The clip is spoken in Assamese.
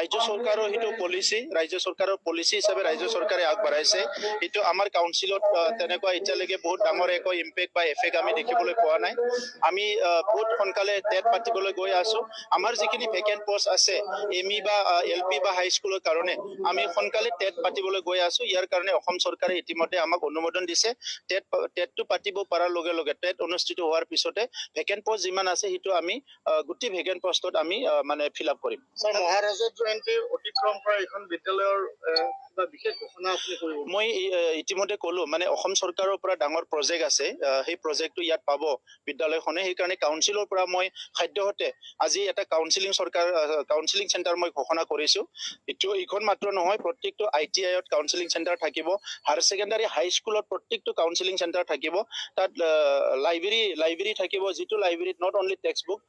ৰাজ্য চৰকাৰৰ সেইটো পলিচি, ৰাজ্য চৰকাৰৰ পলিচি হিচাপে ৰাজ্য চৰকাৰে আগবঢ়াইছে। এইটো আমাৰ কাউন্সিলত তেনেকুৱা এতিয়ালৈকে বহুত ডাঙৰ একো ইম্পেক্ট বা এফেক্ট আমি দেখিবলৈ পোৱা নাই। আমি বহুত সোনকালে টেট পাতিবলৈ গৈ আছো। আমাৰ যিখিনি ভেকেণ্ট পষ্ট আছে এম ই বা এল পি বা হাইস্কুলৰ কাৰণে, আমি সোনকালে টেট পাতিবলৈ গৈ আছো। ইয়াৰ কাৰণে অসম চৰকাৰে ইতিমধ্যে আমাক অনুমোদন দিছে। টেটটো পাতিব পৰাৰ লগে লগে, টেট অনুষ্ঠিত হোৱাৰ পিছতে ভেকেণ্ট পষ্ট যিমান আছে, সেইটো আমি গোটেই ভেকেণ্ট পষ্টত আমি মানে ফিল আপ কৰিম। ছাৰ, মহাৰজত জয়ন্তী অতিক্ৰম কৰা এইখন বিদ্যালয়ৰ কিবা বিশেষ ঘোষণা আপুনি কৰিব? মই ইতিমধ্যে ক'লো, মানে অসম চৰকাৰৰ পৰা ডাঙৰ প্ৰজেক্ট আছে। সেই প্ৰজেক্টটো ইয়াত পাব বিদ্যালয়খনে। সেইকাৰণে কাউন্সিলৰ পৰা মই সদ্যহতে আজি এটা কাউন্সিলিং চেণ্টাৰ মই ঘোষণা কৰিছো। এইটো এইখন মাত্ৰ নহয়, প্ৰত্যেকটো I T আইত কাউন্সিলিং চেণ্টাৰ থাকিব, হায়াৰ ছেকেণ্ডাৰী হাইস্কুলত প্ৰত্যেকটো কাউন্সিলিং চেণ্টাৰ থাকিব। তাত লাইব্ৰেৰী থাকিব, যিটো লাইব্ৰেৰীত not only text book,